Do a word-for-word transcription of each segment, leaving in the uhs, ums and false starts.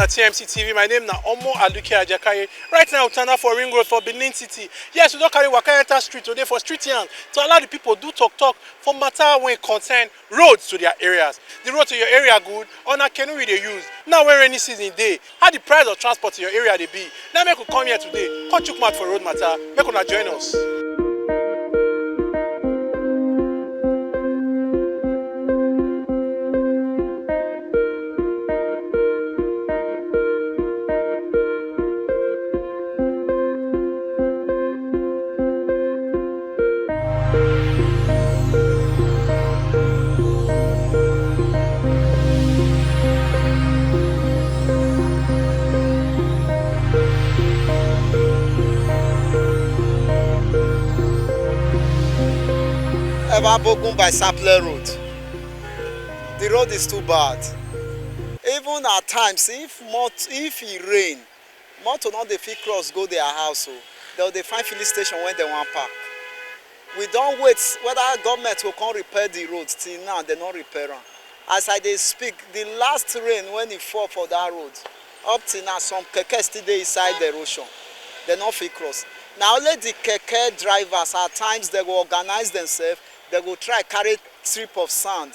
T M C T V, my name na Omo Aduke Ajakaye. Right now, we tanda for Ring Road for Benin City. Yes, we don carry waka enter street today for street yarn to allow the people do talk talk for matter wey concern roads to their areas. The road to your area good, or na canoe we dey use? Now wey rainy season dey, how the price of transport to your area dey be? Na make we come here today, come chook mouth for road matter. Make una join us. Ever Bogun by Sapler Road. The road is too bad. Even at times, if mot if e rain, motor no dey fit cross go their house o. Dem dey find filling station wey dem wan park. We don wait whether government go come repair the road, till now dem no repair am. As I dey speak, the last rain when e fall for that road, up till now some keke still dey inside the erosion. Dem no fit cross. Na only the keke drivers at times dem go organize themselves, dem go try carry strip of sand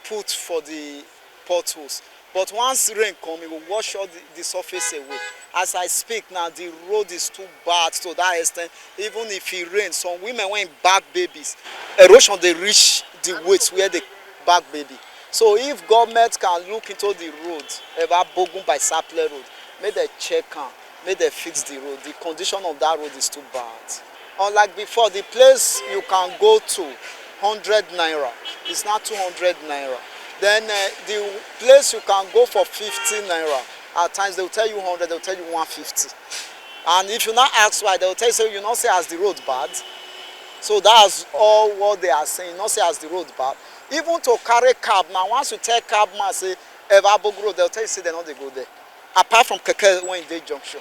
put for the potholes. But once rain come, e go wash all the, the surface away. As I speak now, the road is too bad to that extent. Even if e rain, some women wey back babies, erosion dey reach the waist where they back baby. So if government can look into the road, Ever Bogun by Sapler Road, make dem check am, make dem fix the road. The condition of that road is too bad. Unlike before, the place you can go to hundred naira is now two hundred naira. Then uh, the place you can go for fifty naira, at times they will tell you hundred, they will tell you one fifty. And if you now ask why, they will tell you say you not say as the road bad. So that's all what they are saying, not say as the road bad. Even to carry cab now, once you tell cab man say Ever Bogun Road, they'll tell you say they no dey go there. Apart from keke wey dey junction,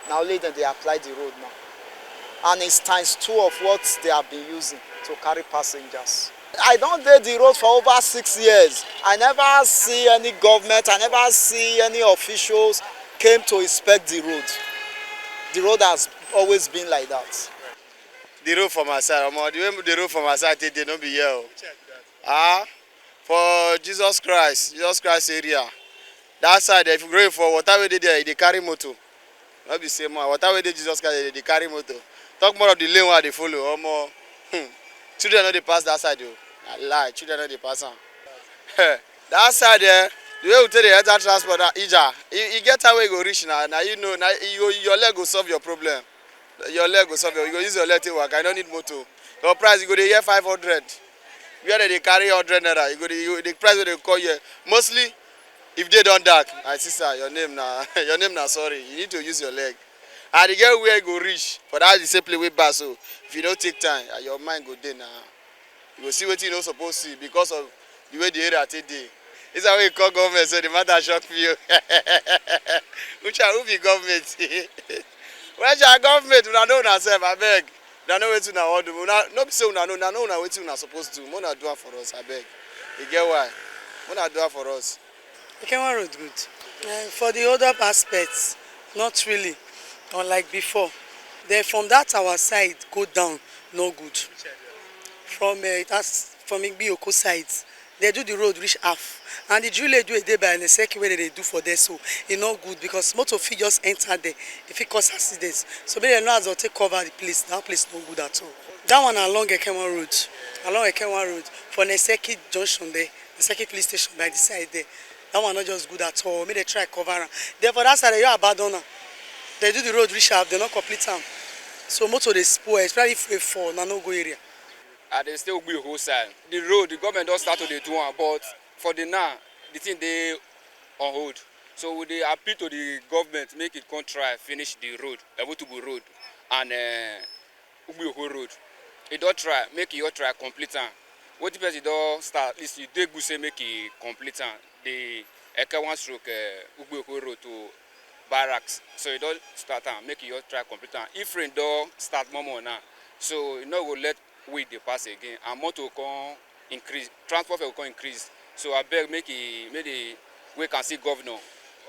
na only dem dey apply the road now. And it's times two of what they have been using to carry passengers. I don dey the road for over six years. I never see any government, I never see any officials came to inspect the road. The road has always been like that. The road for my side, omo, the way the road for my side take dey no be here o. Ah, for Jesus Christ, Jesus Christ area, that side, if you go for water wey dey there, e dey carry motor. No be say more water wey dey Jesus Christ, e dey carry motor. Talk more of the lane wey I dey follow, omo. Hmm. Children no dey pass that side o. Na lie, children no dey pass am. That side, eh, the way we take dey enter transport na Ija. E, e get time wey you go reach na, na you know, na you go, your leg go solve your problem. Your leg go solve your, you go use your leg take waka, you no need motor. Your price, you go dey hear five hundred. Where dem dey carry hundred naira, you go dey, you, the price wey dem call you. Mostly, if day don dark, my sister, your name na, your name na sorry. You need to use your leg. And e get where you go reach for that the same place wey bad so. If you no take time, ah, your mind go dey na. You go see wetin you no suppose see because of the way the area take dey. This one wey you call government, so the matter shock me o. Ucha, who be government? Well, sha, government, una know una sef, abeg. Una know wetin una wan do. Una, no be say una know, una know una wetin una suppose do. Make una do am for us, abeg. E get why. Make una do am for us. Ekenwa Road good. Eh, for the hold up aspects, not really, unlike before. Then from that our side go down, no good. From, eh, that's from Igbiyoko side, they do the road reach half. And the drainage wey dey by Neseki wey dem dey do for there so, e no good because motor fit just enter there, e fit cause accident. So make dem know as dem take cover the place, that place no good at all. That one along Ekenwa Road, along Ekenwa Road, for Neseki junction there, Neseki police station by the side there. That one no just good at all. Make dem try cover am. Then for that side, dem just abandon am. Dem do the road reach half, dem no complete am. So motor dey spoil, especially if rain fall, na no go area. I dey stay Ugbioko side. The road, the government don start to dey do am, but for the now, the thing dey on hold. So we dey appeal to the government make e come try finish the road, Evutubu Road and, eh, Ugbioko Road. E don try, make e all try complete am. Wetin person don start, at least e dey good say make e complete am. The Ekenwa stroke, eh, Ugbioko Road to barracks. So e don start am, make e all try complete am. If rain don start more more now, so e no go let way dey pass again, and motor come increase, transport fare go come increase. So abeg, make e, make the, wey can see governor,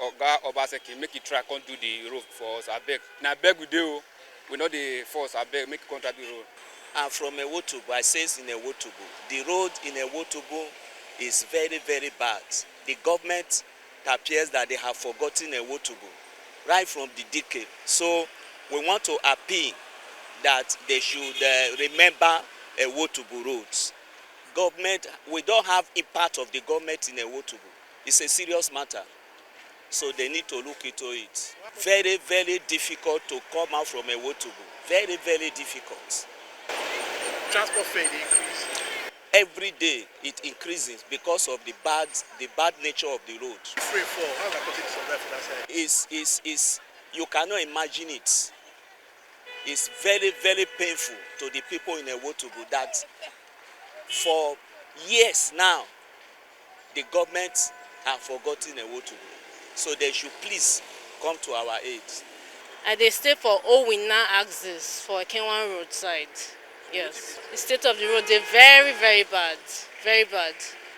Oga Obaseki, make e try come do the road for us, abeg. Na beg we dey o. We no dey force, abeg, make e come try do road. I'm from Ewotubu. I say it's in Ewotubu. The road in Ewotubu is very, very bad. The government, it appears that they have forgotten Ewotubu right from the decade. So we want to appeal that they should uh, remember Ewotubu roads. Government, we don't have impact of the government in Ewotubu. It's a serious matter. So they need to look into it. Very, very difficult to come out from Ewotubu. Very, very difficult. Transport fare dey increase. Every day it increases because of the bad, the bad nature of the road. If rain fall, how una go take survive for that side? Is is is You cannot imagine it. It's very, very painful to the people in Ewotubu that for years now the government have forgotten Ewotubu. So they should please come to our aid. I dey stay for Owina axis for Ekenwan roadside. Yes. The state of the road dey very, very bad. Very bad.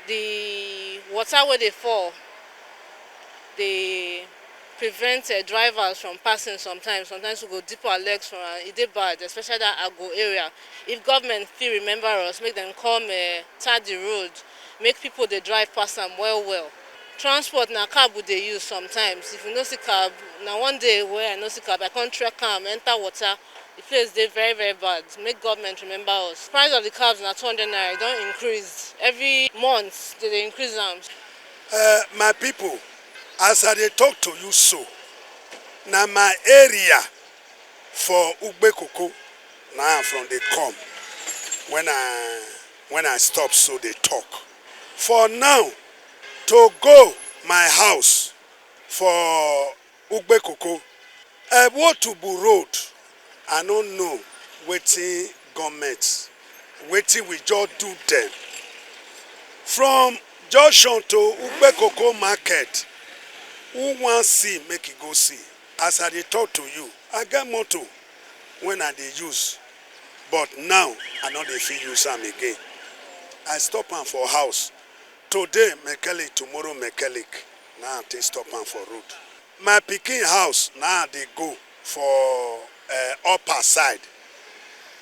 The water wey dey fall dey prevent uh, drivers from passing sometimes. Sometimes we go dip our legs for am. E dey bad, especially that Ago area. If government fit remember us, make dem come uh, tar the road, make people dey drive pass am well well. Transport na cab we dey use sometimes. If you no see cab, na one day wey I no see cab, I come trek am enter water. The place dey very, very bad. Make government remember us. Price of the cabs na two hundred naira, e don increase. Every month they dey increase am. Uh, my people, as I dey talk to you so, na my area for Ugbekoko na I from dey come when I when I stop so dey talk. For now, to go my house for Ugbekoko, Ewotubu road, I no know wetin government, wetin we just do dem. From junction to Ugbekoko market, who wan see make e go see. As I dey talk to you, I get motor when I dey use, but now I no dey fit use am again. I stop am for house. Today mechanic, tomorrow mechanic, na I take stop am for road. My pikin house na I dey go for uh, upper side.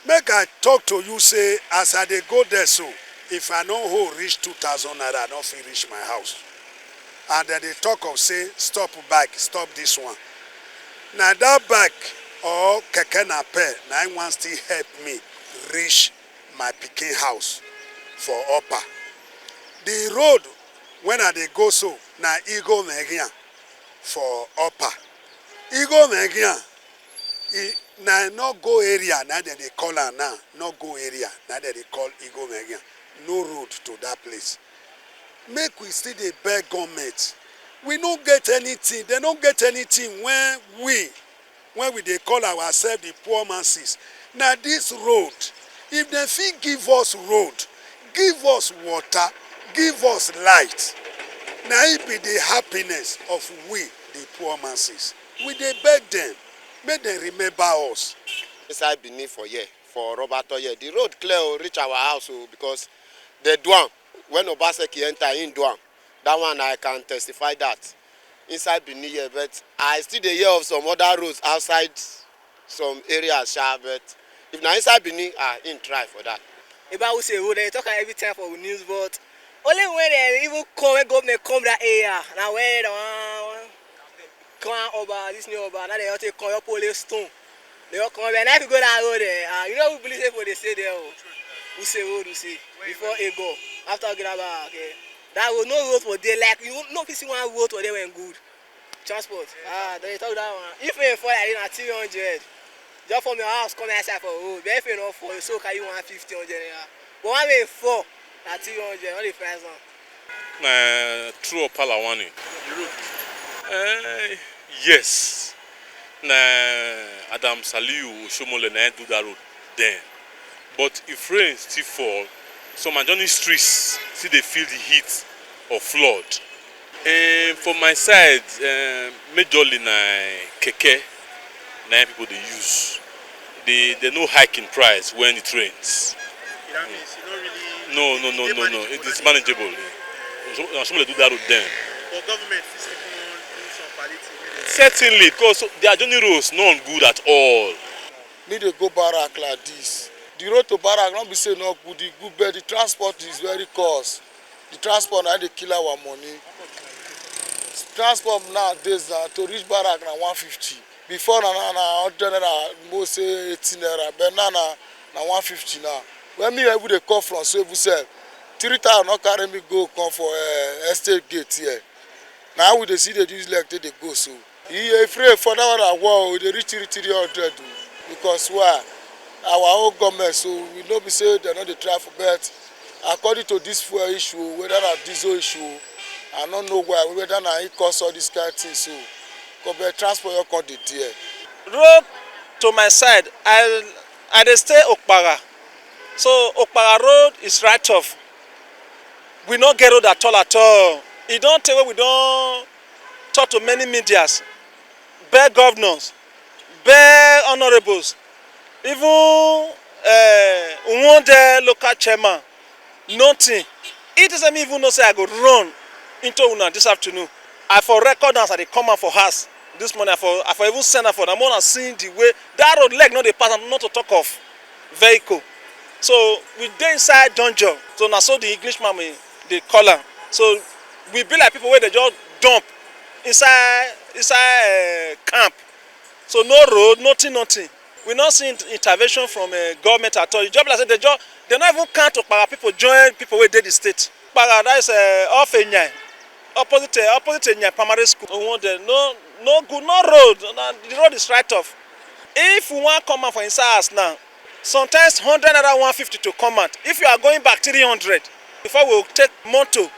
Make I talk to you say as I dey go there so, if I no hold reach two thousand naira, I no fit reach my house. And dem dey talk of say stop bike, stop this one. Na that bike or keke napep na im wan still help me reach my pikin house for upper. The road when I dey go so na Igo Megia for upper. Igo Megia e na no go area na dem dey call am now. No go area na dem dey call Igo Megia. No road to that place. Make we still dey beg government. We no get anything. Dem no get anything when we when we dey call ourselves the poor masses. Na this road, if dem fit give us road, give us water, give us light, na it be the happiness of we the poor masses. We dey beg dem make dem remember us. Inside Benin for here, for Roberto here, the road clear o, reach our house o, because they do am. When Obaseki enter, him do am. That one I can testify that. Inside Benin here, but I still dey hear of some other roads outside some areas sha, but if na inside Benin, ah, him try for that. About we say road, dem dey talk am every time for news, but only when dem even come, when government come that area, na when dem wan come Oba, this new Oba, na dem just take come, just put only stone. Dem just come, but na if you go that road, eh, ah, you know we believe say people dey stay there o. We say road, we say before e go, after Ogidaba, okay. That road, no road for there, like you no fit see one road for there when good. Transport. Ah, dem dey talk that one. If rain fall like this, na three hundred. Just from your house come outside for road. But if rain no fall, you still carry one fifty, hundred naira. But when rain fall, na three hundred, no dey price am. Na true Opala warning. Eh, yes. Na Adam Saliu Oshomole na him do that road then. But if rain still fall, some adjoining streets still dey feel the heat of flood. Um, for my side, um, majorly na keke na im people dey use. They they no hike in price when it rains. That means you no really. No, no, no, no, no. It is manageable. Some some dey do that road then. But government fit still come do some Certainly, because their journey roads not good at all. Me dey go Barrack like this. The road to Barrack no be say no good, e good, but the transport is very cost. The transport na dey kill our money. Transport nowadays na to reach Barrack na one fifty. Before na na na hundred naira, most say eighty naira, but now na na one fifty now. When me even dey come from Soebu sef, three thousand no carry me go come for uh, estate gate here. Na how we dey see dey use leg take dey go so. Iye free for that one na wow, we dey reach three three hundred o. Because why? Our own government, so we no be say dem no dey try for, but according to this fuel issue, whether na diesel issue, I no know why, whether na e cause all this kind thing so. Because but transport your come dey there. Road to my side, I I dey stay Okpara, so Okpara road is right off. We no get road at all at all. E don tey wey we don talk to many medias, beg governors, beg honourables, even uh, Nwonde local chairman, nothing. He doesn't even know say I go run into una this afternoon. I for record am as I dey come out for house this morning. I for I for even send am for una. Una see the way that road leg no dey pass am, not to talk of vehicle. So we dey inside dungeon. So na so the Englishman dey call am. So we be like people wey dey just dump inside inside uh, camp. So no road, nothing, nothing. We no see intervention from uh, government at all. E just be like say they just they no even count Okpara people join people wey dey the state. Okpara, that is uh, off Enyai, opposite uh, opposite Enyai primary school. We want there no no good, no road. Na, the road is right off. If we wan come out for inside house now, sometimes hundred naira, one fifty to come out. If you are going back three hundred, before we go take motor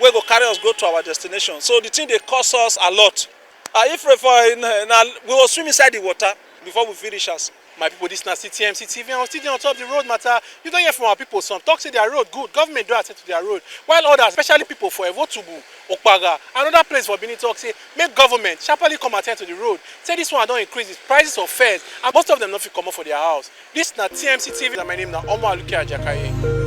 wey go carry us go to our destination. So the thing dey cost us a lot. Ah, if rain fall, na, na, we go swim inside the water before we fit reach house. My people, this na C T M C T V, and we still dey on top the road matter. You don hear from our people, some talk say their road good, government don attend to their road, while others, especially people for Evotubu, Okpara, and other place for Benin, talk say make government sharply come attend to the road, say this one don increase the prices of fares, and most of them no fit comot for their house. This na T M C T V, and my name na Omo Aluke Ajakaye.